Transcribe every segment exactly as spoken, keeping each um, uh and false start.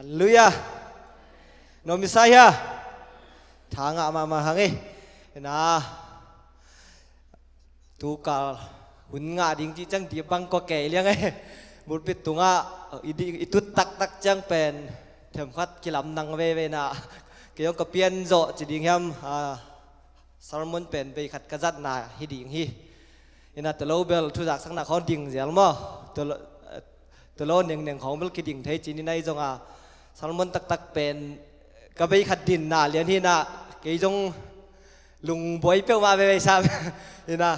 Halleluiah. Nuam i sa hia? Tha ngah mahmah hang e. Ina, tukal hun ngah ding cih ciang dip bang kua kei liang e. Pulpit tungah i di, i tut taktak ciang pen themkhat kilamdang veve na. Kei zong ka pian zawh ci ding hiam? Ah, sermon pen bei khat ka zatna hi ding hi. Ina, tua lo bel thuzaksakna khawng ding zel maw? Tua lo, tua lo nengneng khawng bel kiding thei ci-in, ina, ahi zongin sermon taktak pen ka bei khat dinna lian hi ina, kei zong lungbuai peuhmah veve sam. Ina,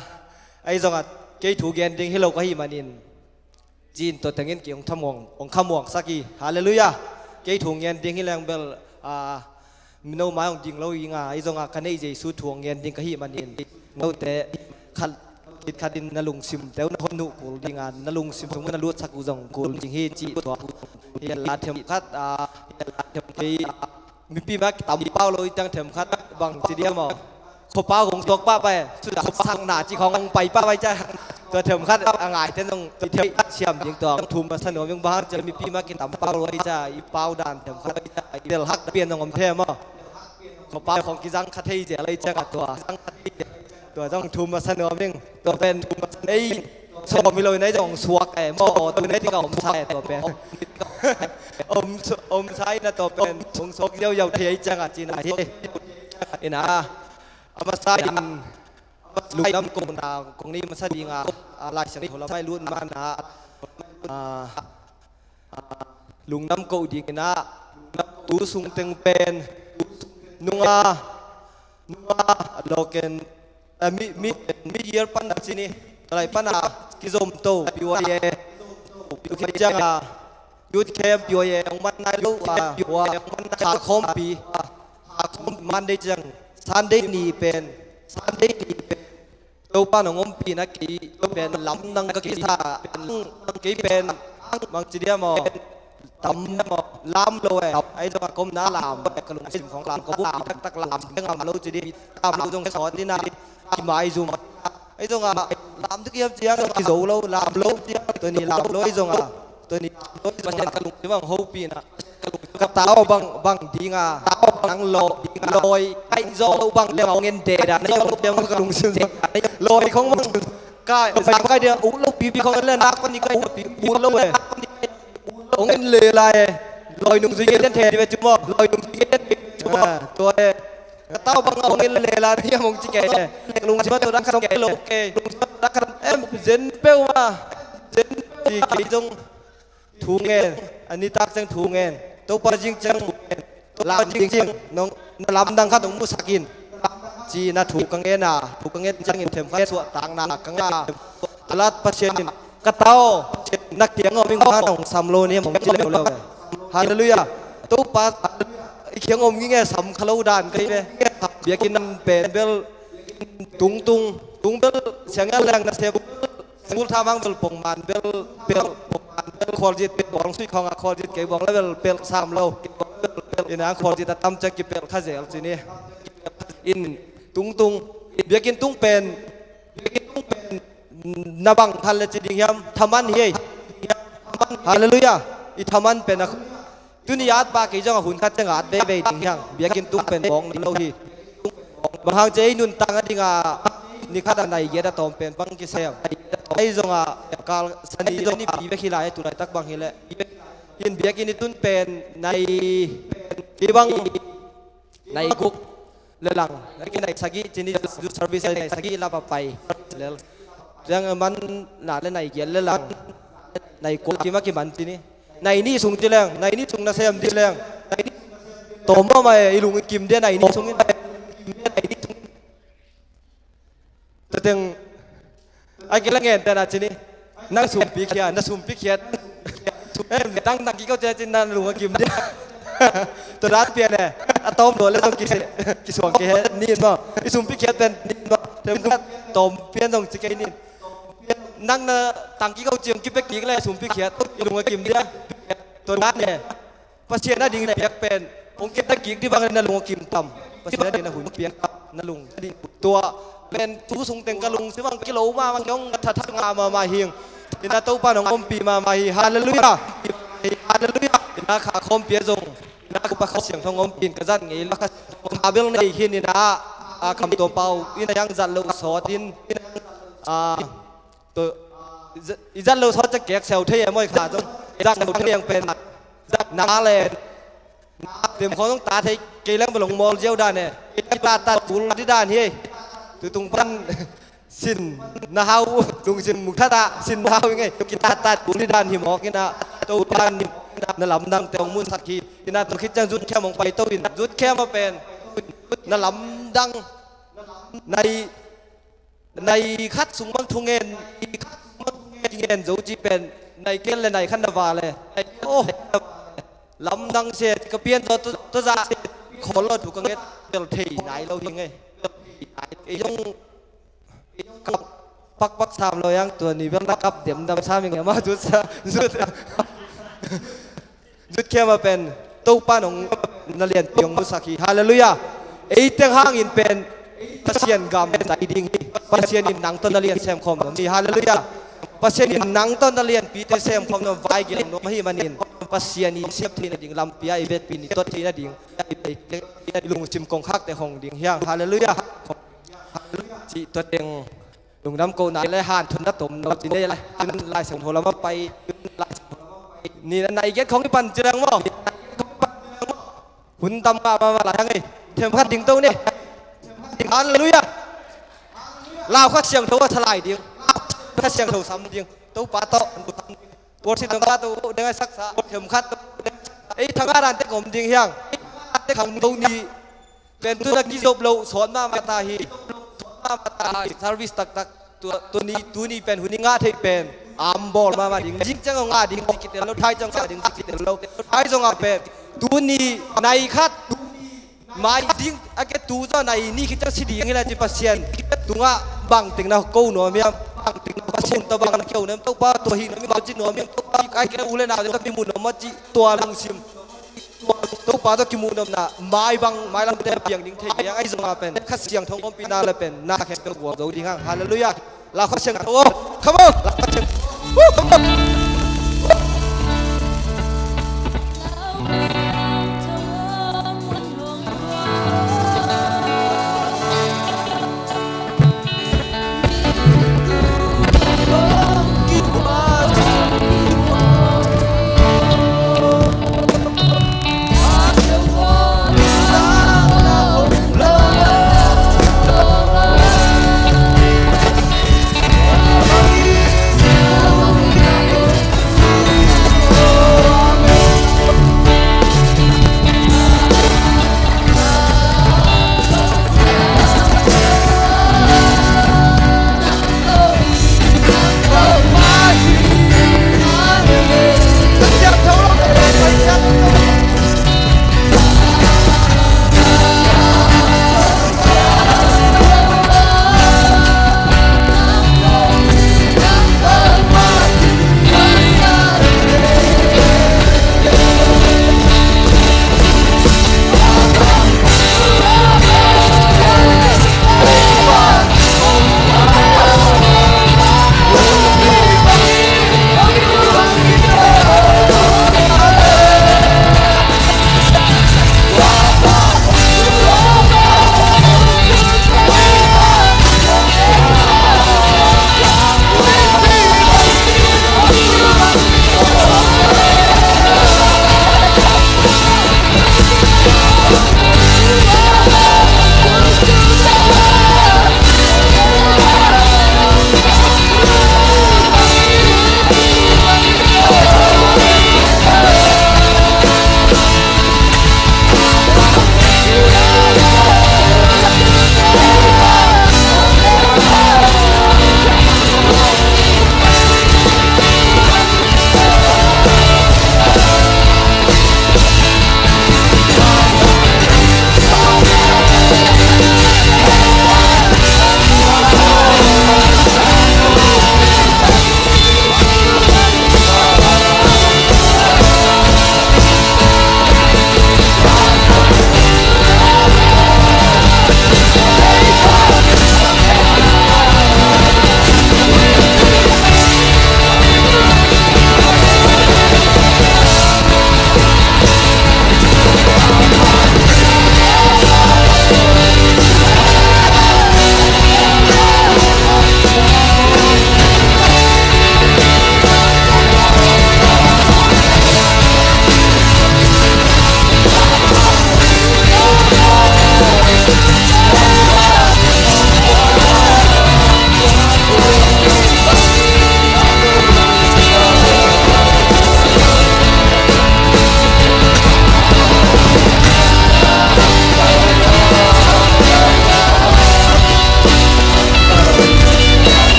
ahi zongin kei thu gen ding hi lo ka hih manin, ci-in tua tengin kei hong thamuang, hong khamuangsak hi. Halleluiah. Kei thu ngen ding hi leng bel, ah, mino mai hong ding lo hi ing a, ahi zongin ka neih Jesu thu hong ngen ding ka hih manin, note khat, khat in na lungsimte uh na hon uh kul ding a, na lungsim sung na lutsak uh zong kul ding hi, ci tua. Hi la themkhat, ah, kei mipi mah kitam pau lo hi ciang themkhat bang ci diam aw. Khuapau hong suak pahpah e, thuzaksakna ci khawng hong pai pahpah hi ciang. Tua themkhat a ngaite zong tua thei siam ding tua hong thum masa nuam ing, bang hang ciang mipi mah kitam pau lo hi ciang i pau dan themkhat bel hak pian zong om thei maw. Khuapau khawng kizang kha thei zel hi ciang a tua. Tua zong thum masa nuam ing. Tua pen ei sawm hi lo in ei zong suak e maw, tua nei ding a om sa e tua pen. Om, om sa ina tua pen hong suak ziauziau thei hi ciang a cihna hi. Ina, a masa in lungdam kohna kong nei masa ding a, a, Lai Siangtho lamah i lut ma-in a, a, lungdam koh ding ina, tu sung teng pen nunga, nunga loken, a, mi, mi, mi year pan a ci ni, tua lai pan a kizom to P Y A, tu khit ciang a youth camp P Y A hong man nai lo a, hua kha khawmpi, kha khawm Monday ciang Sunday ni pen, Sunday ni pen Topa nong ompihna kei pen lamdang ka kisa, kei pen bang ci diam aw, tam lam lo e. Ahi zongin ka omna lam, ka lungsim khawng lam, ka bup taktak lam, ka ngam lo ci di, lam lo zong sawt ni na, kimaizum. Ahi zongin lam tu kiam ciang kizo lo, lam lo, tua ni lam lo, ahi zongin tua ni Pasian ka lungsim hong hopihna. Ka ta aw bang, bang ding a, nang lawi, lawi, ai zaw lo bang leng a hong en deda, na hong en deda ka lungsim. Lawi khong bang, ka, sang kai dia, uh, lo pipi khong le nak pani kai, uh, pi, uh, lo e. Hong en le lai e. Lawi nung zui gen thei di ve cu maw, lawi nung zui gen thei di ve cu maw. Ah, tua e. Ka ta aw bang a hong en le lai, ni a mong ci ke e. Lungsim a tua dak ka hong lo ke. Lungsim a tua dak ka hong em, zen peuh ma. Zen pi kei zong. Thu ngen, a nitak ciang thu ngen. Topa zing ciang thu ngen. Lam ding ciang nong, na lamdang khat hong musak in, ci-in a thu ka ngen a, thu ka ngen ciangin themkhat suahtakna ka ngah a. Tua lak Pasian in, ka ta aw, na kiang a om ing, bang hang na hong sam lo ni hiam, hong ci leuleu ve. Halleluiah. Topa i kiang a om ngei ngei, sam kha lo dan ka hi ve. Biakinn pen bel tungtung, tung bel siang a leng na sep. School thamang bel pongman bel pelh, pongman bel khualzit bawng sui khawng a khualzit kei bawng le bel pelh sam lo. Ina khualzit a tam ciang kipelh kha zel ci ni. In tungtung, biakinn tung pen, biakinn tung pen na bang khan le ci ding hiam? Thaman hi ei. Halleluiah. I thaman pen a Tuni at pah kei zong a hun khat ciang at veve ding hi hang. Biakinn tung pen bawng lo hi. Bang hang ci ei nuntak a ding a ni khat a nai giat a tawm pen bang kisem. Ei zong a kal sani zong ni pi bek hi lai, tu laitak bang hi leh. Hin biakinn i tun pen nai, i bang nai guk le lang, a kinai sagih ci ni, youth service a nai sagih lap a pai lel. Ciang man na le nai giat le lang, nai kua kim a kiman ci ni. Nai nih sung ci leng, nai nih sung na sem ci leng. Tawm mah mah e, i lung i kim dia nai nih sung in. Tateng ai kila ngen tena ci ni. Nang sumpi khia, na sumpi khiat. Em, tang tang kiko cia cin na lung a kim dia. Tua dan pian e, a tawm lo le zong kise, kisuang ke he, ni maw. I sumpi khiat pen, ni maw. Tem khat, tawm pian zong ci kei ni. Nang na tang kiko ciang kipek kik le sumpi khiat, i lung a kim dia. Tua dan e. Pasian a ding na piak pen hong keta kik di bangin na lung a kim tam. Pasian a ding na hun piak na lung. Tua pen tu sung teng ka lungsim a kilo mahmah, hong thathat ngah mahmah hing. Ina Topa nong ompih mahmah hi. Halleluiah. Halleluiah. Ina kha khawmpi a zong, ina kha pa Kha Siangtho ompih in ka zat ngei lo. Kha bel nei khin ina, a, Kam Tuam Pau ina yang zat lo sawt in, a, to, i zat lo sawt ciang kek siau thei e maw, kha zong zat siau thei ang pen. Zat na le tem khawng zong ta thei kei leng bel hong mawl ziau dan e. Kita tat kul di dan hi. Tutung pan sin na hau, lungsim muk thata sin na hau i ngei. Kita tat kul di dan hi mawk ina, to dan hi na lamdang te hong musak hi. Ina to khit ciang zut khiam hong pai to in, zut khiam a pen na lamdang nai, nai khat sung bang thungen, ngen zo ci pen, nai kel le nai khat na va le. Oh, lamdang se, ka pian zo to, to za khol lo tu ka nget bel thei nai lo hi ngei. Ei zong kap pakpak sam lo yang tua ni bel na kap demdam sam i ngei ma zut sa, zut. Zut khiam a pen Topa nong na lianpi hong musak hi. Halleluiah. Ei teng hangin pen Pasian gam zai ding hi. Pasian in nang tawh na lian semkhawm nuam hi. Halleluiah. Pasian in nang tawh na lianpite semkhawm nuam, vai gelh nuam ahih manin Pasian i siap theihna ding lampi ah i vetpi ni tot theihna ding i lungsim kongkhakte hong ding hi hang. Halleluiah. Cih tua teng lungdam kohna le hanthotna tom no ci nei lai. Tun Lai Siangtho lam a pai. Ni na nai giat khawng i pan ci dang maw. Hun tam ngah mahmah lai hang ei. Themkhat ding to ni. Halleluiah. Lau Kha Siangtho a thalai ding. Kha Siangtho sam ding. Topa tawh. Worship dang ka to deng a saksa. Themkhat. Ei thanga dan tek om ding hi hang. Tek khang to ni. Pen tu na kizop lo sawt mahmah ta hi. Sawt mahmah ta hi. Service taktak. Tu, tuni, tuni pen hun i ngah theih pen am bawl mahmah ding. Zing ciang a ngah ding ci kitel lo, thai ciang ngah ding ci kitel lo. Thai zong a pen tuni nai khat mai ding a ke tu zaw nai ni khit ciang si ding hi la ci Pasian tungah bangteng na ko nuam hiam? Bangteng na Pasian tawh bang na keu nuam, Topa tawh hi nuam hiam, ci nuam hiam? Topa ai ke u le nau ka kimu nuam a ci tua lungsim. Topa tawh kimuh nopna mai bang, mailam te piang ding thei liang ahi zongah pen Kha Siangtho ompihna le pen na khempeuh gualzo ding hang. Halleluiah. Lau Kha Siangtho aw. Come on. Lau Kha Siangtho. Woo, come on.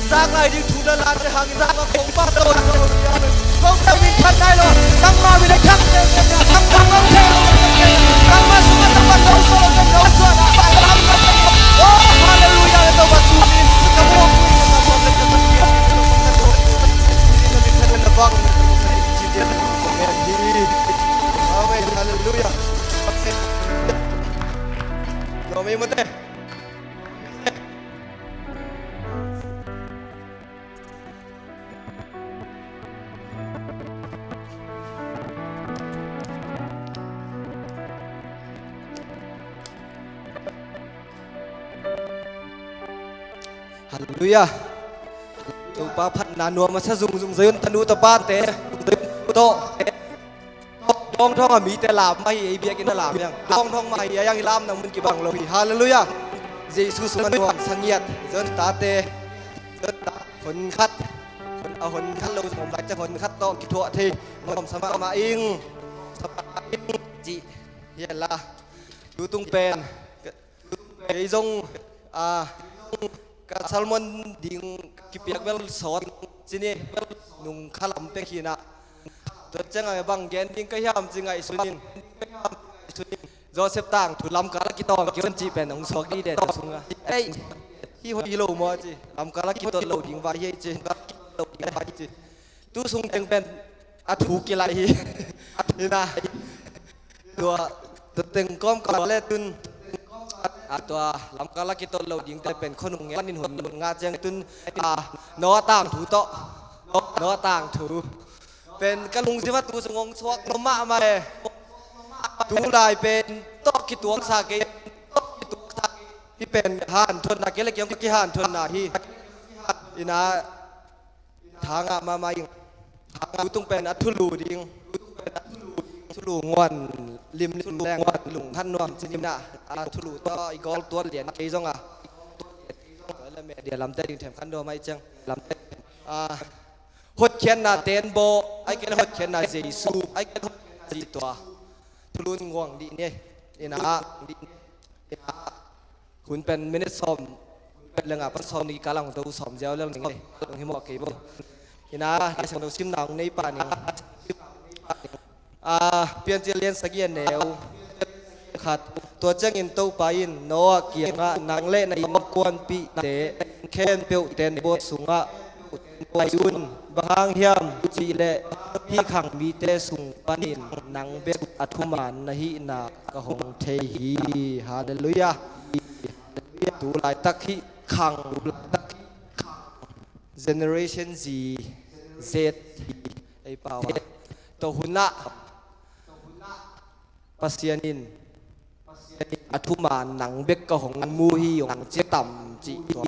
Sang lai ding thu na late hangin nang a kong pah to. Kong pah min phat nai lo. Nangma min a thang te te na. Nangma kong thei lo te te na. Nangma sung a tapa to so lo te no so na. Oh, hallelujah, to ba tu ni. Ka mo ku ni ka mo le ka ta si. Ni na min phat na bang. Amen. Hallelujah. Amen. Lo mi mo te. Halleluiah. Topa phatna nuam a sa zungzung Zion tanu tapate, Zion tanu tawh Dawngthawng a mite lam mah hi, ei biakinn a lam hiang. Dawngthawng mah hi, a hiang i lamna mun kibang lo hi. Halleluiah. Jesu sung a nuam sangiat Zion tate, Zion ta, hon khat, hon, a hon khat lo zong om lai ciang hon khat tawh kithuah thei nuam sa mahmah ing, sa mahmah ing cih hi a la. Tutung pen kei zong, a, ka sermon ding kipiak bel sawt cini nung khalam pek hinah. Tua ciangah bang gen ding ka hiam ci ngaihsun in, Joseph tangthu Lamka la kitawng kion cih pen hong suak dih deh tua sungah. Ei, hi hoi hi lo maw ci, Lamka la kitot lo ding vai hi ci. Tu sung teng pen a thu kilai hi. Hinah. Tua, tua teng kawmkal le tun, a, tua Lamka la kitot lo dingte pen khonung ngen in hun ngah ciang tun, a, Noah tangthu tawh, Noah tangthu pen ka lungsim a tu sung hong suak lo mahmah e. Tu lai pen tawh kituaksa kei, hih pen hanthotna kei le kiang kihanthohna hi. Hinah, thangah mahmah ing. Tutung pen a thulu ding, thulu nguan lim, thulu leng nguan lungkhat nuam cih ding nah, a thulu tawh i gawl tuat lian kei zongah. Tua le media lamte ding themkhat nuam ahih ciang. A, hotkhiatna tenbaw, ahih kei le hotkhiatna Jesu, ahih kei le hotkhiatna Jesu tua. Thulu nguang dih ni, hinah, hinah. Hun pen minute sawm le nga pan sawm ni kikal ah hong to sawm ziau lel ning ei. Hong hi mawh kei bo. Hinah, Lai Siangtho simna hong nei pah ning. A, Piancil lian sagih a neu khat. Tua ciangin Topa in Noah kiangah, nang le na innkuanpihte khempeuh tenbaw sungah pai un. Bang hang hiam cih leh hih khang mite sung panin nang bek a thuman na hihna ka hong thei hi. Halleluiah. Tu laitak hih khang, Generation Z, Z, ei pau a, tua hunah Pasian in a thuman nang bek ka hong mu hi hong ci tam cih tua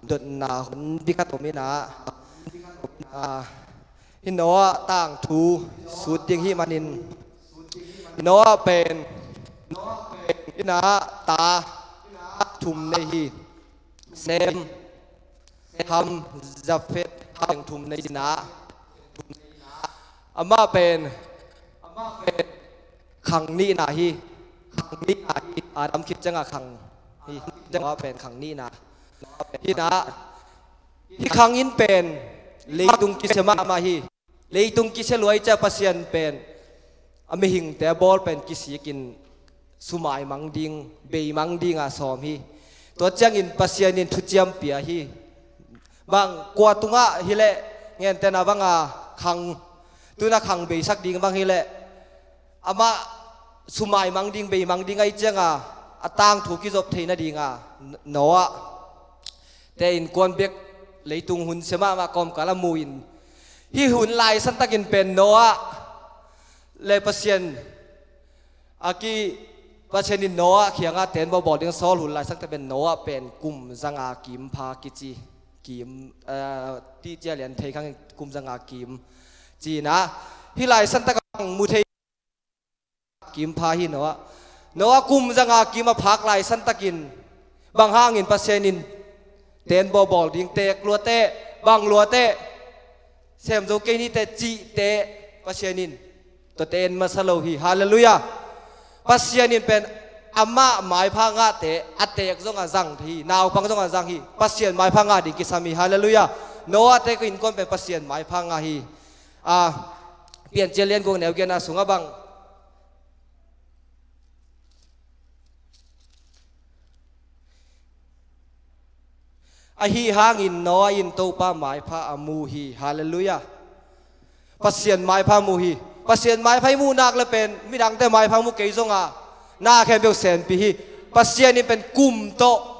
dotna hun bikhat om inah, a, hih Noah tangthu sut ding hih manin Noah pen, Noah pen hinah ta thum nei hi. Sem, Ham, Jafet, Ham thum nei hinah. Amah pen, amah pen khang nihna hi. Khang nihna hi. Adam khit ciangah khang hi. Amah pen khang nihna hinah. Hih khang in pen leitung kisia mahmah hi. Leitung kisia luai ciang Pasian pen a mihingte a bawl pen kisikin sumaimang ding, beimang ding a sawm hi. Tua ciangin Pasian in thuciam pia hi. Bang kua tungah hileh, ngentena banga khang, tuna khang beisak ding bang hileh, amah sumaimang ding, beimang ding ahih cianga a tangthu kizop theih nadinga Noah te innkuan bek leitung hun sia mahmah kawmkal a mu in, hih hun laisan takin pen Noah le Pasian a ki, Pasian in Noah kiangah tenbaw bawl ding sawl hun laisan tak pen Noah pen kum zanga kim pha kici, kim, eh, ti cia lian thei khang kum zanga kim ci-in ah, hih laisan tak a mu thei kim pha hi Noah. Noah kum zanga kim a phak laisan takin bang hangin Pasian in tenbaw bawl ding, teek luateh, bang luateh, sem zo kei niteh cihte Pasian in tuate en masa lo hi. Halleluiah. Pasian in pen Amah maipha ngahte a teek zongah zang hi, naupang zongah zang hi. Pasian maipha ngah ding kisam hi. Halleluiah. Noah te ka innkuan pen Pasian maipha ngah hi. A, Piancil lian guk neu giatna sungah bang, ahi hangin Noah in Topa maipha a mu hi. Halleluiah. Pasian maipha mu hi. Pasian maipha i muh nak le pen midangte maipha mu kei zonga na khempeuh senpi hi. Pasian in pen kum tawh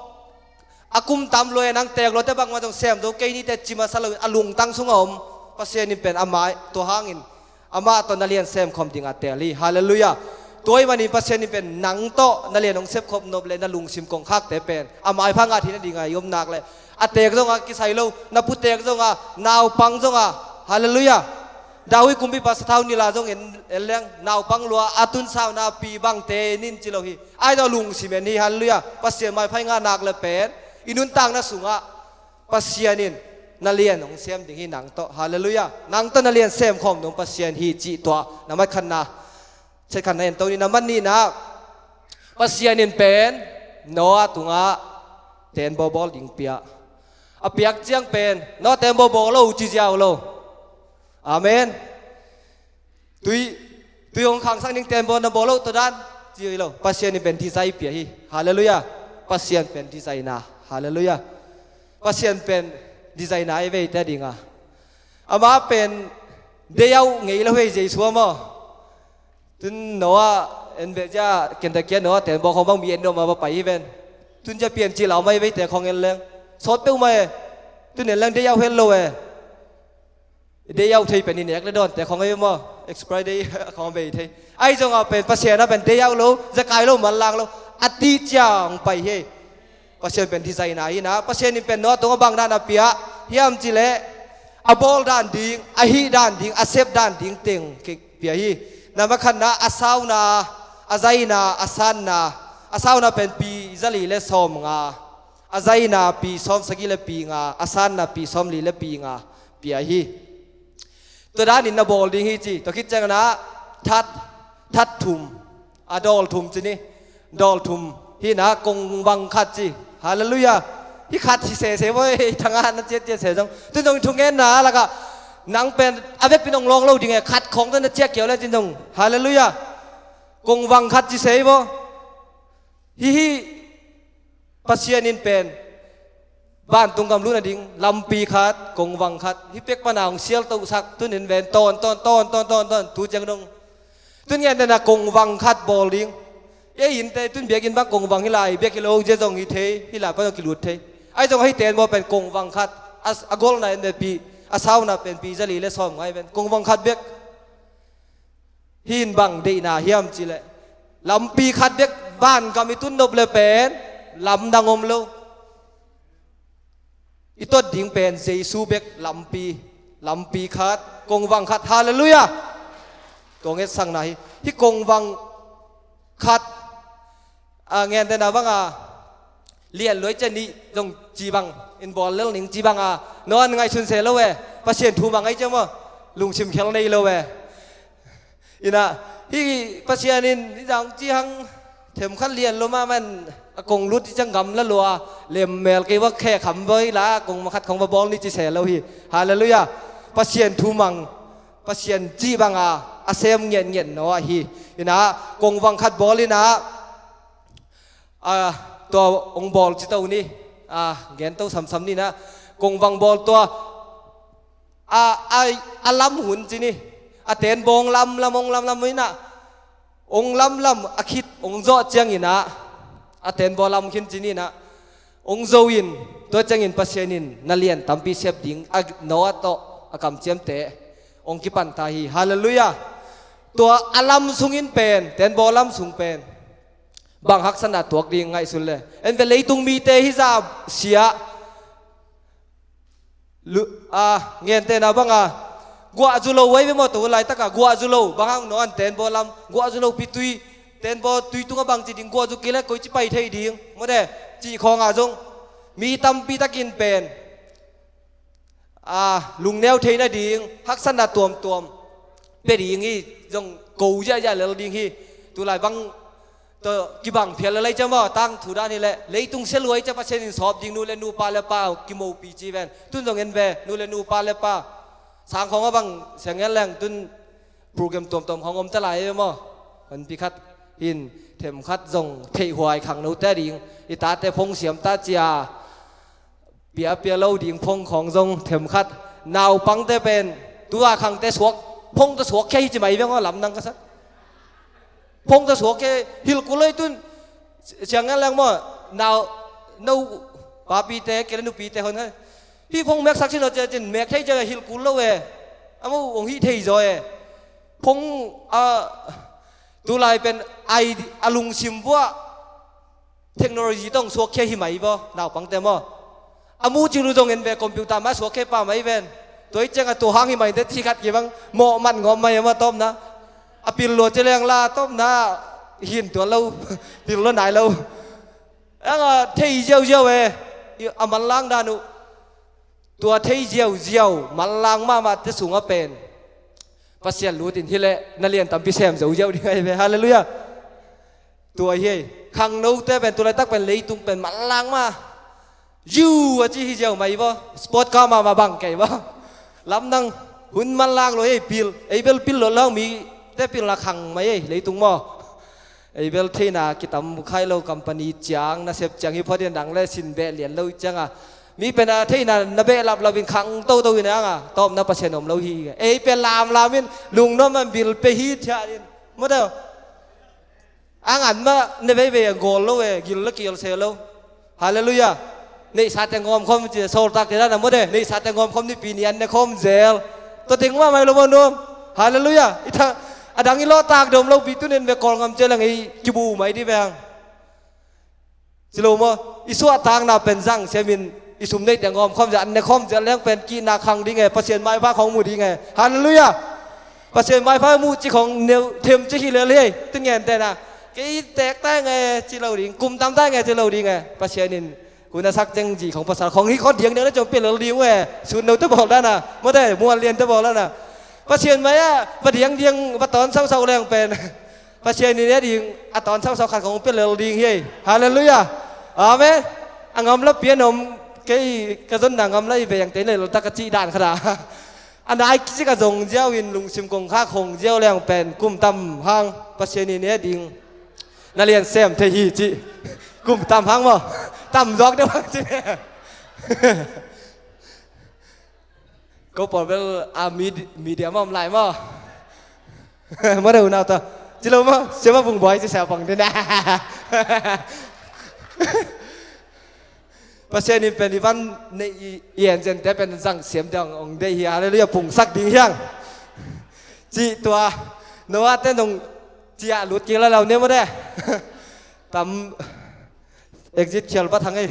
a kum tam lua, nang teek luate bangmah zong sem zo kei nite ci masa lo, a lungtang sungah om. Pasian in pen a mai, tua hangin amah tawh na lian semkhawm dingah teel hi. Halleluiah. Tua ahih manin Pasian in pen nang tawh na lian hong sepkhop nop le na lungsim kongkhakte pen a maipha ngah theihna dingah i om nak le a teek zongah kisai lo, na puteek zongah, naupang zongah. Halleluiah. David kumpipa sathau nilh a zong en, en leng naupang lua a tunsauna pi bangte nin ci lo hi. Ahi zong lungsim en hi. Halleluiah. Pasian maipha i ngah nak le pen i nuntakna sungah Pasian in na lian hong sem ding hi nang tawh. Halleluiah. Nang tawh na lian semkhawm ding Pasian hi cih tua na mat khatna. Chet khatna en to ni. Na mat nihna, Pasian in pen Noah tungah teenbaw bawl ding pia. A piak ciang pen Noah teenbaw bawl lo ci ziau lo. Amen. Tui, tui hong khangsak ning teenbaw na bawl lo tua dan ci lo. Pasian in pen design pia hi. Halleluiah. Pasian pen design na. Halleluiah. Pasian pen design na i veite dinga. Amah pen deiau ngei lo hei Jesu a maw. Tun Noah en beh cia kenta kia Noah teenbaw khawng bang mi en dawh mah va pai hi ven. Tun cia Piancil a om a i veite khawng en leng sawt peuhmah e. Tun en leng deiau het lo e. Deiau thei pen i nek le dawnte khawng ei maw, expiry date khawng bei thei. Ahi zongah pen Pasian a pen deiau lo, zekai lo, manlang lo, a tih ciang pai hi. Pasian pen design na hi na. Pasian in pen Noah tungah bang dan a pia hiam cih leh a bawl dan ding, a hih dan ding, a sep dan ding teng pia hi. Na mah khatna, a sauna, a zaina, a sanna. A sauna pen pi zali le sawmnga, a zaina pi sawmsagih le pi nga, a sanna pi sawmli le pi nga pia hi. Tua danin na bawl ding hi ci. Tua khit ciangin ah that, that thum, a dawl thum ci ni. Dawl thum hi na, kongvang khat ci. Halleluiah. Hi khat hi sese voi, thangah na ciat ciat se zong. Tun zong thungenna lakah nang pen a vekpi nong lawng lo ding e, khat khawng tun na ciak kiau le cin zong. Halleluiah. Kongvang khat ci se vo. Hihi Pasian in pen vantung gam lut nading lampi khat, kongvang khat, hi pek pana hong sial tosak, tun in ven tawn tawn tawn tawn tawn tawn tu ciang dong. Tun ngen tena kongvang khat bawl ding. Ei innte tun biakinn bang kongvang hi lai, biak hi lo zia zong hi thei, hi lai pan zong kilut thei. Ahi zong ahi ten bawl pen kongvang khat, a, a golna en ve pi, a sauna pen pi zali le sawm ngai ven, kongvang khat bek. Hih in bang deihna hiam cih leh lampi khat bek, vangam i tun nop le pen lamdang om lo. I tot ding pen Jesu bek lampi, lampi khat, kongvang khat. Halleluiah. Tua ngetsakna hi. Hih kongvang khat, a, ngentena banga lian luai cia nih zong ci bang in bawl lel ning ci banga, Noah in ngaihsun se lo e. Pasian thu mang ahi cia maw, lungsim khel nei lo e. Ina, hih Pasian in hih zang ci hang themkhat lian lo mahmah in a kong lut hi ciang gam la lua, lemmel kei va khe kham voi la, kongvang khat khong va bawl ni ci se lo hi. Halleluiah. Pasian thu mang, Pasian cih banga a sem ngiatngiat Noah hi. Ina, kongvang khat bawl ina, a, tua hong bawl ci to ni. A, gen to samsam ni na. Kongvang bawl tua, a, a, a lam hun ci ni. A ten bawl hong lam lam, hong lam lam ina, hong lam lam a khit hong zawh ciang ina, a ten bawl lam khin ci ni na. Hong zo in, tua ciangin Pasian in na lian tampi sep ding, a, Noah tawh a kamciamte hong kipan ta hi. Halleluiah. Tua a lam sungin pen, ten bawl lam sung pen bang haksatna tuak ding ngaihsun le. En ve, leitung mite hi za sia. Lu-, a, ngentena banga guah zu lo wai ve maw, tu laitaka guah zu lo. Bang hang Noah in ten bawl lam, guah zu lo pi tui, ten bawl tui tunga bang ci ding, guah zu kile koi ci pai thei ding maw de, cih khawnga zong mi tampi takin pen, a, lungneu theina ding haksatna tuamtuam pia ding hi. Zong ko ziahziah lel ding hi. Tulai bang tawh kibang phial le lai ciam aw, tangthu dan hi leh leitung sia luai ciah Pasian in sawp ding nu le nu, pa le pa kimupi ci ven. Tun zong en ve, nu le nu, pa le pa, sang khawng a bang siang en leng tun program tuamtuam khawng om ta lai e maw. Honpi khat hin themkhat zong theihhuai khangnote ding, i tate phone siam ta cia piapia lo ding phone khawng zong themkhat. Naupangte pen tua khangte suak, phone tawh suak khia hi ci mai veng aw, lamdang ka sa. Phone tawh suak khia, hilh kul lo i tun. Siang ngal leng maw, nau, no, papite kei le nupite hon kha, hih phone meksak sin aw cia cin mek thei cia hilh kul lo e. A mo ong hih thei zaw e. Phone a, tulai pen ai a lungsim vuah technology tawh suak khia hi mai vaw, naupangte maw. A mu cil uh zong en ve, computer mah suak khia pah mai ven. Tua i ciangah tua hang hi mai te ci khat kibang mawh man ngawm mai a maw, tawpna a pil lua ci leng la tawpna hin tuan lo, pil lua nai lo. Ang a thei ziauziau e, a manlang dan uh. Tua thei ziauziau, manlang mahmah te sungah pen Pasian lut in hi leh na lian tampi sem zo ziau ding ahi ve. Halleluiah. Tua hi ei. Khangnote pen tulaitak pen leitung pen manlang mah. Ziu a ci hi ziau mai vaw. Sport car mahmah bang kei vaw. Lamdang, hun manlang lo ei, pil. Ei bel pil lo lang mi te pil na khang mai ei leitung maw. Ei bel theihna kitam khai lo, company ciang, nasep ciang hi phot in, dang le sin beh lian lo ciang a, mi pen a theihna na beh laplap in khang toto in ang a, tawpna Pasian om lo hi. Ei pen lamlam in lungnuam a bil pe hi thiah in. Maw deuh. Ang an mah ne veivei a gawl lo e, gil la kial se lo. Halleluiah. Neihsate ngawm khawm ci, sawltakte dan a maw de, neihsate ngawm khawm nipi ni an ne khawm zel. Tua teng mah mai lo maw nuam. Halleluiah. I thang a dang i lawhtak dawm lo pi tunin ve, Kawlngam cia leng ei kibu mai di ve hang. Ci lo maw, i suahtakna pen zang siamin i sum neihte ngawm khawm zel, an ne khawm zel leng pen kihna khang ding e, Pasian maipha khawng mu ding e. Halleluiah. Pasian maipha mu ci khawng neu them ci hi lel hi ei. Tun ngen tena kei tek tai nge ci lo ding, kum tam tai nge ci lo ding e. Pasian in hun a sak ceng zi khawng pasal khawng hi khawng diangdiang na ciong pia lel ding uh e. Sun no te bawl dana, maw te muan lian te bawl dana. Pasian mai ah va diangdiang va tawn sausau leng pen Pasian in e ding a tawn sausau khat khawng pia lel ding hi ei. Halleluiah. Amen. A ngamla pian om, kei ka zonna ngamla i veng te nei leltak ka cih dan khat a. A nai kici ka zong ziau in lungsim kong kha khong ziau leng pen kum tam hang Pasian in e ding na lian sem thei hi ci. Kum tam hang maw? Tam zawk deuh hang ci. Ko pawl bel a mid-, media mah om lai maw? Maw deuh nau ta. Ci lo maw? Siama bung buai ci sia pang dena. Pasian in pen i van nei i, i en zen te pen zang siam ding ong dei hi. Halleluiah, pungsak ding hiang. Ci tua Noah te nong cia lut kik la lau ne maw de. Tam exit khial bat hang ei.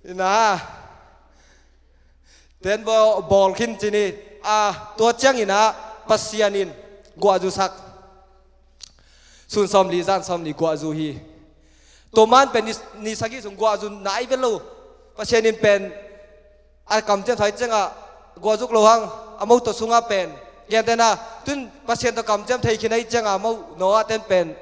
Ina ten bawl, bawl khin cini a, tua ciang ina Pasian in guahzu sak. Sun sawm li zan sawm li guahzu hi. Tua man pen ni, ni sagih sung guahzu nai vet lo. Pasian in pen a kamciam thai ciangah guahzuk lo hang, a mo tawh sungah pen gentena tun Pasian tawh kamciam thei khin ahi ciangah mo Noah ten pen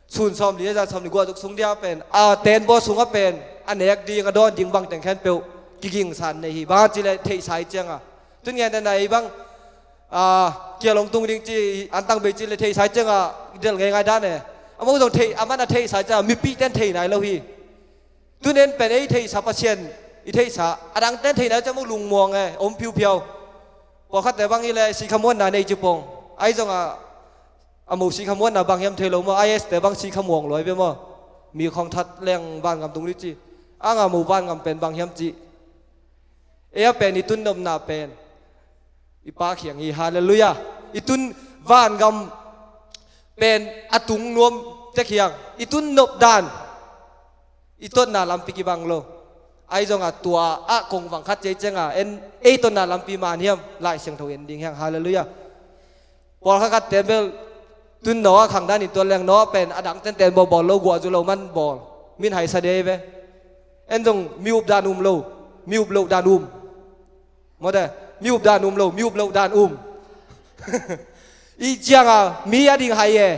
sun sawm li zan sawm li guahzuk sung dia pen a ten bawl sungah pen a nek ding a dawn ding bang teng khempeuh kigingsan nei hi. Bang ci le theihsa ahi ciangah tun gentena ei bang a, kial hong tung ding ci, an tang bei ci le theihsa ciangah del ngeingai dan e. A mo zong theih, a man a theihsa ciangah mipihte in thei nai lo hi. Tunen pen ei theihsa Pasian i theihsa, a dangte in thei nai ciang mo lungmuang e, om phiuphiau. Pawlkhatte bang i le sikhamuanna nei ci pong. Ahi zongah a mo sikhamuanna bang hiam thei lo maw, I S te bang sikhamuang luai ve maw. Mi khawng that leng vangam tung dih ci. Anga mo vangam pen bang hiam ci. Ei a pen i tun nopna pen i Pa khiang hi. Halleluiah. I tun vangam pen a tung nuam tek hiang. I tun nop dan i totna lampi kibang lo. Ahi zongah tua ah kong vang khat ciai cianga en ei totna lampi man hiam, Lai Siangtho en ding hiang. Halleluiah. Pawlkhat khat ten bel tun Noah khang dan in tuan leng Noah pen a dang tenten bawl bawl lo, guahzu lo man bawl. Min haisa dei ve. En zong mi up dan um lo, mi up loh dan um. Maw de, Mi up dan um lo, mi up loh dan um. I cianga mi a ding hai e.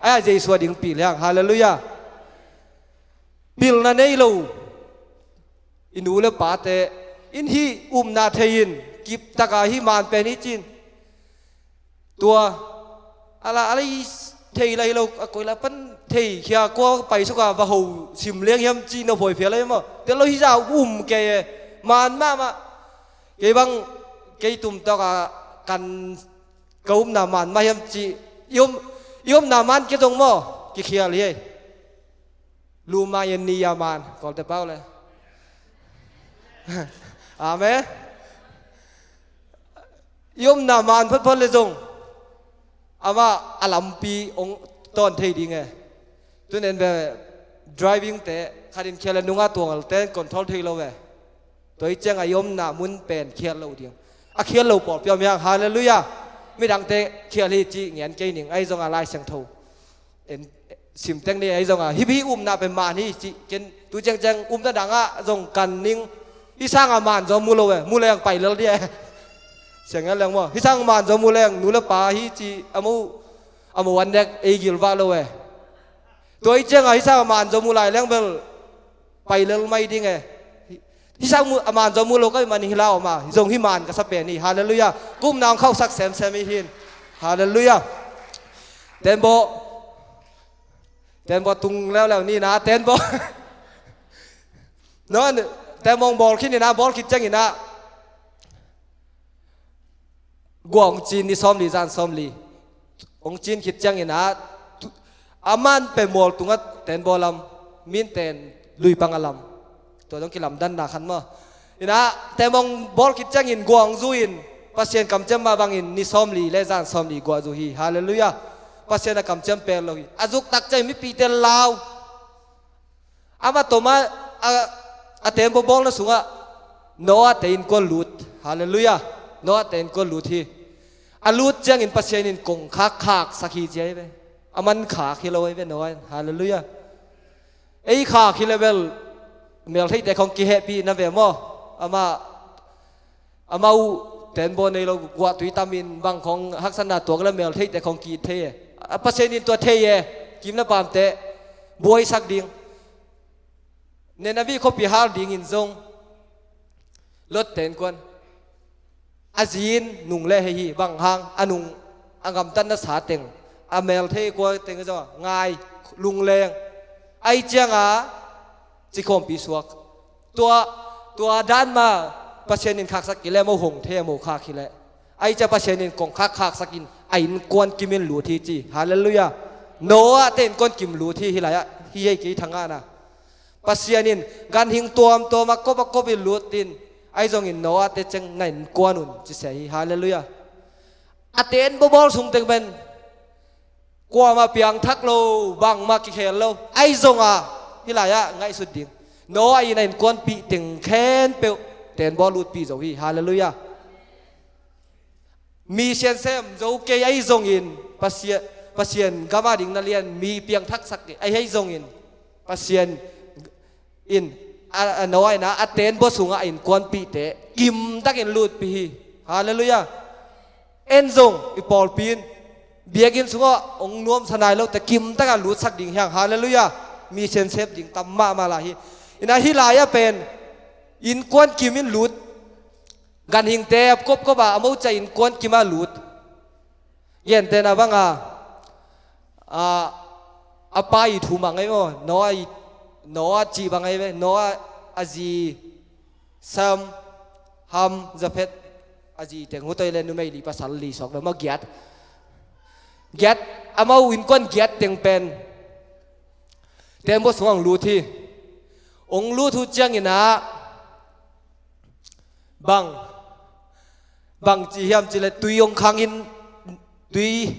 Ai a Jesu a ding pil hiang. Halleluiah. Pilna nei lo i nu le pate in hih upna thei in kiptaka hih man pen hi cin. Tua ala ala i thei lai lo a koi la pan thei khia kua pai suka va ho sim leng hiam ci na voi phia lai maw. Te lo hi za um kei e. Man mahmah. Kei bang kei tum tawka kan ka upna man mah hiam ci. I um i upna man kei zong maw kikhial hi. Luma yan ni ya man kolte pau le. Amen. I omna man photphot le zong ama a lampi ong tawn thei ding e. Tunen ve driving te khatin khial a nunga tuangal ten control thei lo ve. Tua i cianga i omna mun pen khial lo ding a khial lo pawlpi om hiang. Halleluiah. Midangte khial hi ci ngen kei ning ahi zonga Lai Siangtho en simteng ni ahi zonga hih hih upna pen man hi ci ken tu ciangciang upna dangah zong kan ning. Hih sanga man zong mu lo e mu leng pai lel di e. Siang ngen leng maw hih sang man zong mu leng nu le pa hi ci a mu a mu an dek ei gilvah lo e. Tua i cianga hih sanga man zong mu lai leng bel pai lel mai ding e. Hih sang mu a man zong mu lo ka hih man hi lau ma zong hih man ka sa pen hi. Halleluiah. Kumna ong khauhsak semsem hi hin. Halleluiah. Tenbaw tenbaw tung leuleu ni na tenbaw. No tenbaw ong bawl khin ina bawl khit ciang ina gua ong cin ni sawmli zan sawmli ong cin khit ciangin a a man pe mual tungah tenbaw lam min ten luipang a lam. Tua dong kilamdanna khan maw ina tenbaw ong bawl khit ciangin gua ong zu in Pasian kamciam mah bangin ni sawmli le zan sawmli gua zu hi. Halleluiah. Pasian a kamciam pel lo hi a zuk tak ciang mipite lau. Amah tawmah a tenbaw bawlna sungah Noah te innkuan lut. Halleluiah. Noah te innkuan lut hi. A lut ciangin Pasian in kongkhak khaksak hi cia hi ve. A man khak hi lo hi ve Noah in. Halleluiah. Ei khak hi le bel meltheite khong kihehpih na ve maw. Amah amau tenbaw nei lo guahtui tamin bang khong haksatna tuak le meltheite khong ki thei e. A Pasian in tua thei e. Kimna pamte buaisak ding. Nineveh khuapi hal dingin zong Lot te innkuan a zin nung le hei hi bang hang a nung a gamtatna sa teng a melthei kua teng zong ngai lungleng. Ai cianga cikhawmpi suak. Tua tua dan ma Pasian in khaksak kile mo hong the mo khak hi le. Ai cia Pasian in kong khak khaksak in a innkuan kimin lut hi ci. Halleluiah. Noah te innkuan kim lut hi hi lai-ah hi hei kei thangahna. Pasian in ganhing tuamtuam a kop a kop in lut in ai zongin Noah te ceng na innkuan un ci se hi. Halleluiah. A tenbaw bawl sung teng pen kuamah piangthak lo bangmah kikhel lo ai zonga hi lai-ah ngaihsut ding. Noah in a innkuanpih teng khempeuh tenbaw lutpih zo hi. Halleluiah. Mi siansem zo kei ai zongin Pasian Pasian gama ding na lian mi piangthaksak kei ai hei zongin Pasian in a Noah in a tenbaw sungah a innkuanpihte kimtakin lutpih hi. Halleluiah. En zong i pawlpi in biakinn sungah ong nuamsa nai lote kimtaka lutsak ding hiang. Halleluiah. Mi siansep ding tam mahmah lai hi. Ina hi lai-ah pen innkuan kimin lut ganhingte a kopkop a a moca innkuan kima lut. Gentena banga a pa i thu mah ngai maw Noah i Noah cih bang ngai ve Noah a zi Sam, Ham, Jafet a zi teng hutoi le numei li pasal li sawk lo maw giat. Giat amau innkuan giat teng pen tenbaw sung ong lut hi. Ong lut uh cianginah bang bang ci hiam ci le tui ong khangin tui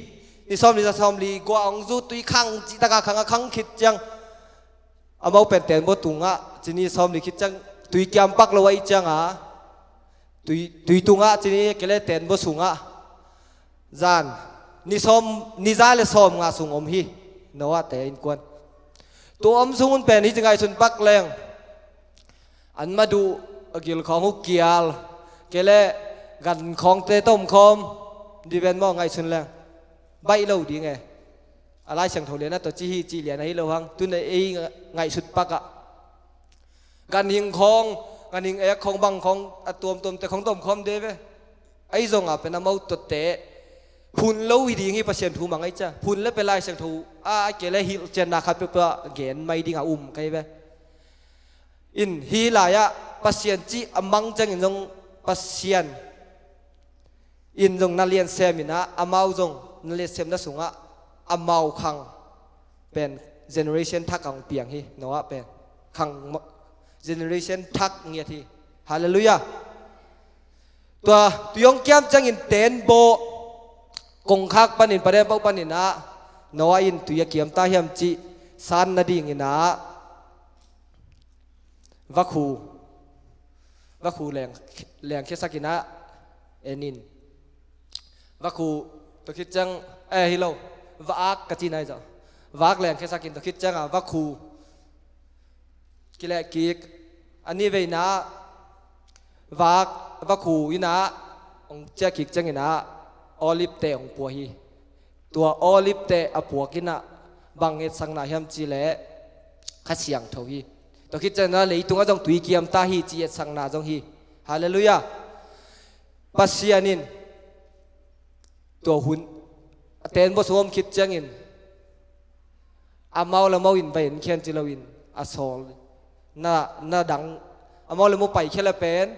ni sawm li za sawm li gua ong zu tui khang ci taka khang a khang khit ciang amau pen tenbaw tungah ci ni sawm li khit ciang tui kiampak lo ahi cianga tui tui tungah ci ni kele tenbaw sungah zan ni sawm ni za le sawm nga sung om hi. Noah te innkuan tua om sungun pen hi ci ngaihsun pak leng an madu a gilkhawng uh kial kele Gan khawngte tomkhawm diven maw ngaihsun leng baih lo ding e. A Lai Siangtho lian a tawh ci hi cih lian ahi lo hang, tun ei ngaihsut pakah ganhing khawng, ganhing ek khawng, bang khawng a tuamtuamte khawng tomkhawm de ve. Ahi zongah pen amau tawhte phun lo hi ding hi. Pasian thu mang ahi cia, phun le pe Lai Siangtho a, a kei le hilhcianna khat peuhpeuh gen mai ding a um kei ve. In hih lai-ah Pasian cih a mang ciangin zong Pasian in zong na lian sem in ah, amau zong na lian semna sungah amau khang pen generation thak a hong piang hi. Noah pen khang ma-, generation thak ngiat hi. Halleluiah. Tua tui hong kiam ciangin tenbaw kongkhak panin, paden pauk panin ah Noah in tui a kiam ta hiam cih san nadingin ah vakhu, vakhu leng, lengkhiasak in ah en in. Vakhu tua khit ciang, eh, hi lo, vaak ka ci nai zaw. Vaak lengkhiasak in tua khit ciangah vakhu kileh kik. A nihveina ah vaak, vakhu in ah hong ciah kik ciangin ah olive teh hong pua hi. Tua olive teh a puak in ah bang etsakna hiam cih leh Kha Siangtho hi. Tua khit ciangin ah leitungah zong tui kiam ta hi cih etsakna zong hi. Halleluiah. Pasian in tua hun a tenbaw sung om khit ciangin amau le amau in va en khian ci loin a sawl na, na dang, amau le amau paikhia le pen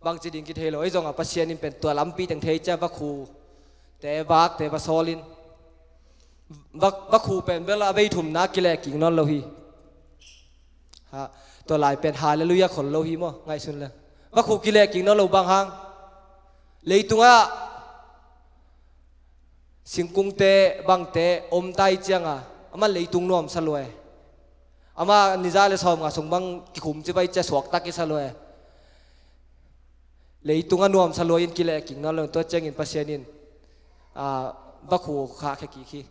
bangci ding kithei lo. Ahi zongah Pasian in pen tua lampi teng thei cia, vakhute, vaakte va sawlin, va, vakhu pen bel a vei thumna kileh kik nawn lo hi. Ha, tua lai pen halleluiah khol lo hi maw, ngaihsun le. Vakhu kileh kik nawn lo bang hang, leitungah singkungte bangte om ta i cianga, amah leitung nuamsa lua e. Amah ni za le sawmnga sung bang kikhum ci vai cia suakta kisa lua e. Leitung a nuamsa lua in kileh kik nawn lo, tua ciangin Pasian in, ah, vakhu khahkhia kik hi.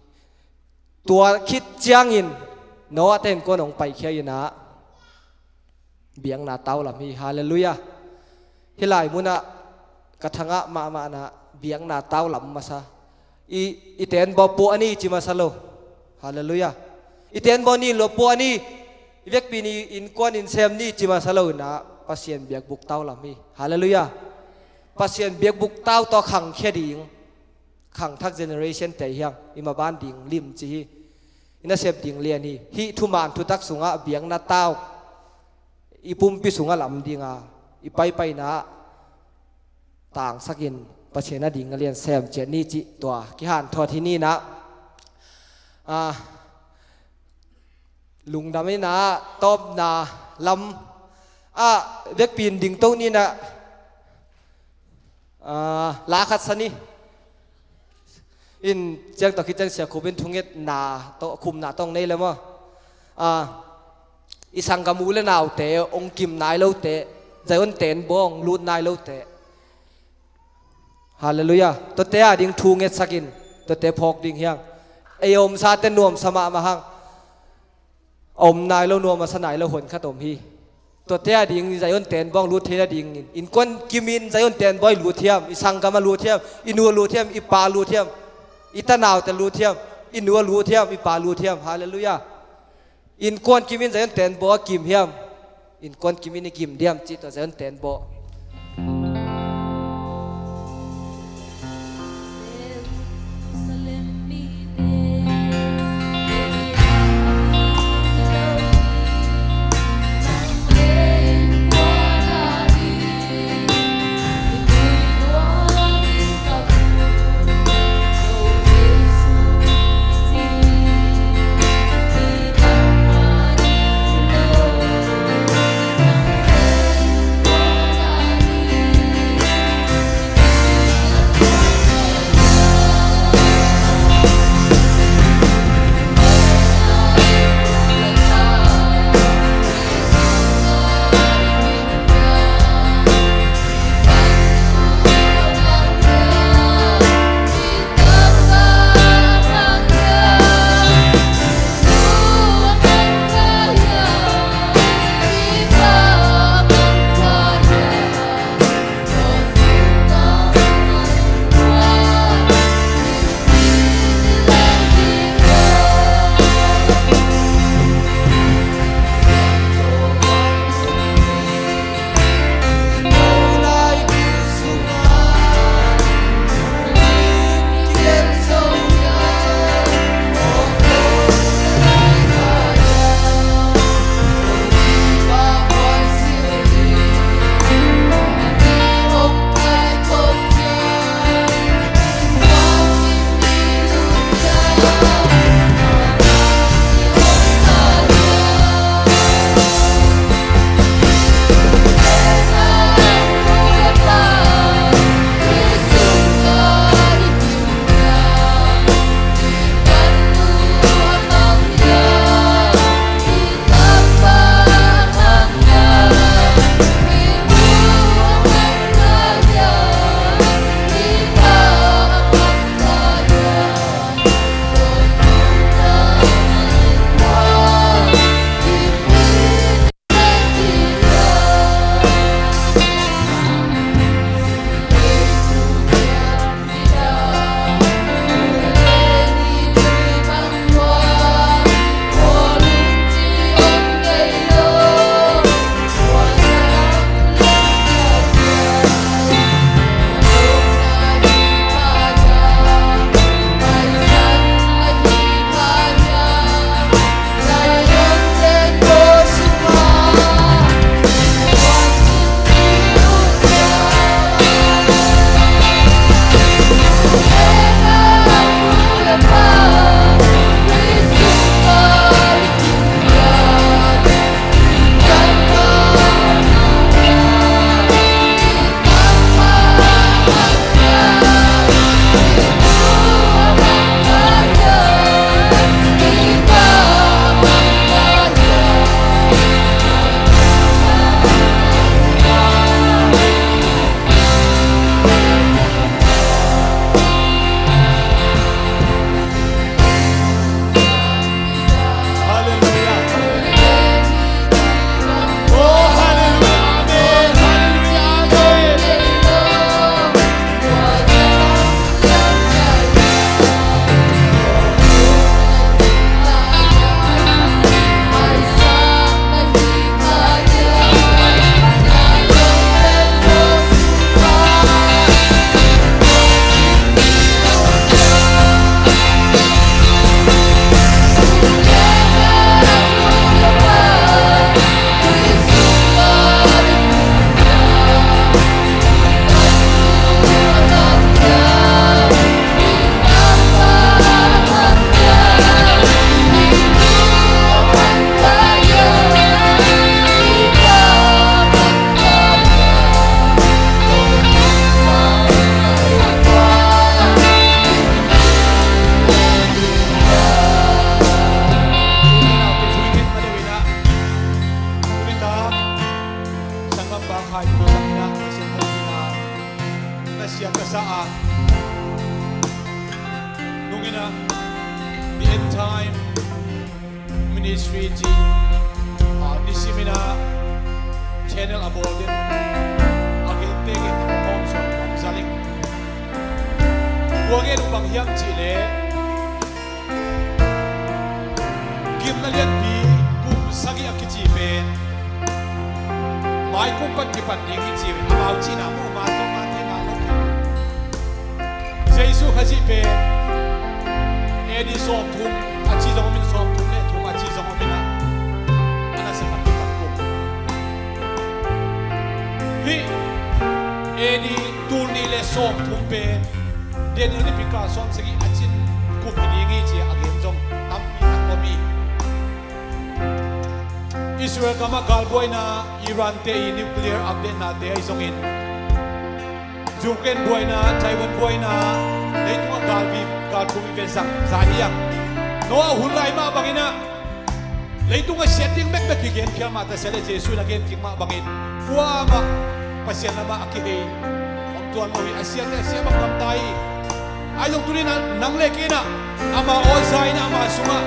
Tua khit ciangin Noah te in kuan hong paikhia in ah biakna tau lam hi. Halleluiah. Hih lai munah ka thangah mahmahna biakna tau lam masa. I, i tenbaw pua a ni ci masa lo. Halleluiah. I tenbaw ni lua pua a ni. I vekpi ni innkuan in sem ni ci masa lo in ah Pasian biakbuk tau lam hi. Halleluiah. Pasian biakbuk tau tawh khangkhia ding, khangthak generation te hiang, i maban ding lim ci hi. I nasep ding lian hi. Hih thuman thutak sungah biakna tau i pumpi sungah lam dinga i paipaina tangsakin Pasian a ding a lian sem ciat ni cih tua kihanthawn hi ni in ah, ah, lungdam in ah tawpna lam ah vekpi in dingto ni in ah, ah, la khat sa ni. In ciang tawh khit ciang Sia Khup in thungetna tawh, khumna tawh nei le maw? Ah, i sanggam u le naute hong kim nai lote, Zion tenbaw hong lut nai lote. Halleluiah. Tuate a ding thu ngetsak in, tuate phawk ding hiang. Ei a omsate nuamsa mahmah hang. A om nai lo, nuam a sa nai lo hon khat om hi. Tuate a ding Zion tenbaw lut theihna dingin, innkuan kimin Zion tenbaw i lut hiam, i sanggam a lut hiam, i nu a lut hiam, i pa a lut hiam, i tanaute lut hiam, i nu a lut hiam, i pa a lut hiam. Halleluiah. Innkuan kimin Zion tenbaw a kim hiam, innkuan kimin i kim diam cih tua Zion tenbaw. Ci, a, nisimin ah channel a bawl den a gen tengin a hong hawm suan nuam zaling. Kua gen uh bang hiam cih leh, gimna lianpi kum sagih a kici pen mai kum pan kipan ding hi ci, amau cihna mu, amau tawh amau thei ngal lo. Jesu Khazih pen A D sawmthum a ci zong om in, sawmthum le thum a ci zong om in ah, a nasep a kipan kum. Hih A D tul nih le sawmthum pen Daniel nipi kal sawmsagih a cin kum hi ding hi ci a gen zong tampi tak om hi. Israel gamah galbuaina, Iran te i nuclear update nate ahi zongin, Ukraine buaina, Taiwan buaina, leitungah galvi, galphu vive zang za hi a. Noah hun lai mah bangin ah leitung a siat ding bekbek kigen khial mah ta sia le, Jesu in a gen kik mah bangin kuamah Pasian lamah a kihei om tuan lo hi. A siate a sia bang gamta hi. Ahi zong tuni-in ah nang le kei in ah ama aw za in ah ama sungah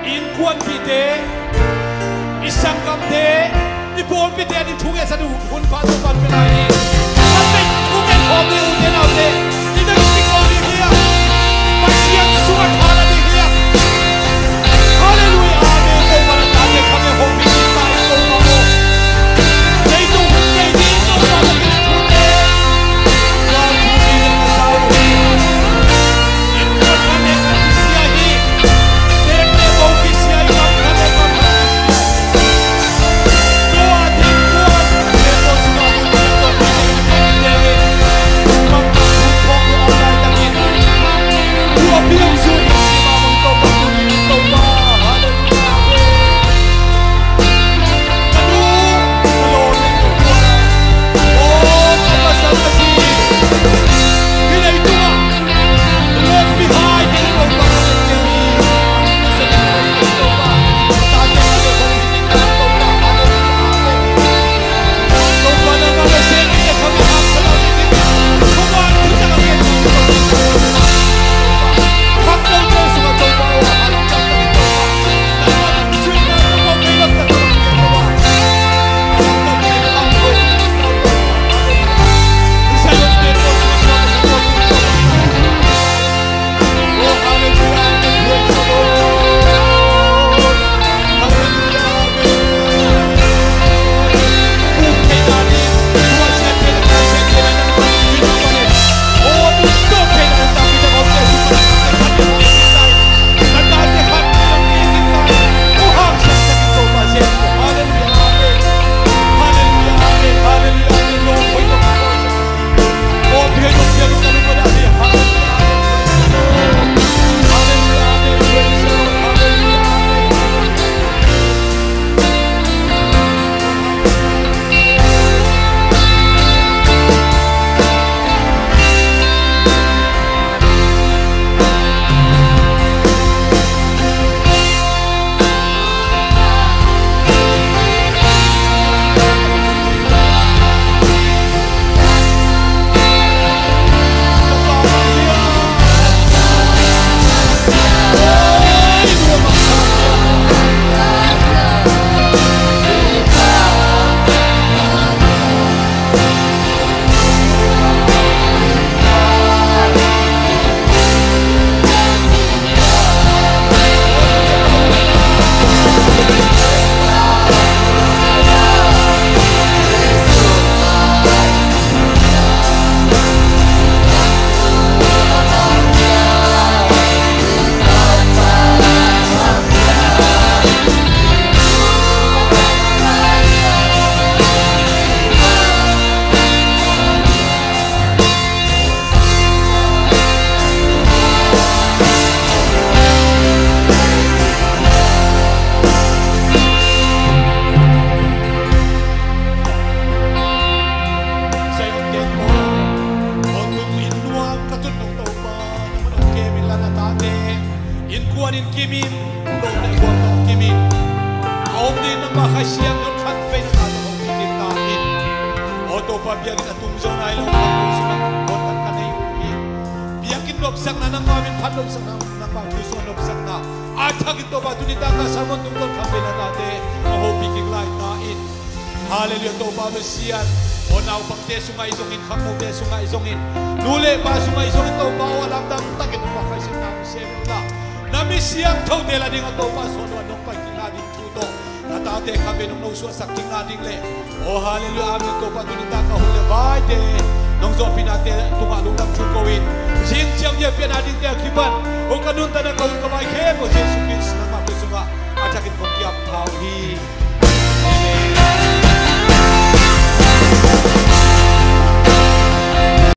i innkuanpihte, i sanggamte, i pawlpite a ding thu ngetsak ding hun pha Topa'n pia lai hi. Tua pen thu nget khawm ding, ute naute, i dang i sik khawm ding hi a, Pasian sungah tha la ding hi a. Halleluiah, amen. Topa na tate kham e hong bi ki ta i Topa aw. Leitung hun bei ding Topa na ki thu te. Innkuan in kimin, lo le gual tawh kimin, a om ding nangmah Kha Siangtho khan feina tawh hong pikin ta in. Aw Topa, biakinn a tung zo nai lo, ka tung sungah guan khat ka nei uh hi. Biakinn lo Nopsakna nangmah min phat, nopsakna nangmah thu sungah nopsakna a thakin Topa tuni taka sermon tungtawn khat vei na tate hong hopih kik lai ta in. Halleluiah. Topa Pasian, aw naupangte sungah i zongin, khangnote sungah i zongin, nu le pa sungah i zongin Topa aw a lamdang takin Topa Kha Siangtho na mi sem inla, na mi siangthote la dingah Topa suahluah nong pai kik na ding thu tawh na tate khat vei nong nosuahsak kik na ding le, aw halleluiah, amen. Topa tuni taka hun le vaite nong zawhpihnate tungah lungdam thu ko in, zing ciang biakpiakna dingte a kipan aw ka nuntakna ka hun ka vai khempeuh Jesu Khrist nangmah kut sungah a thakin kong kiap pha uh hi.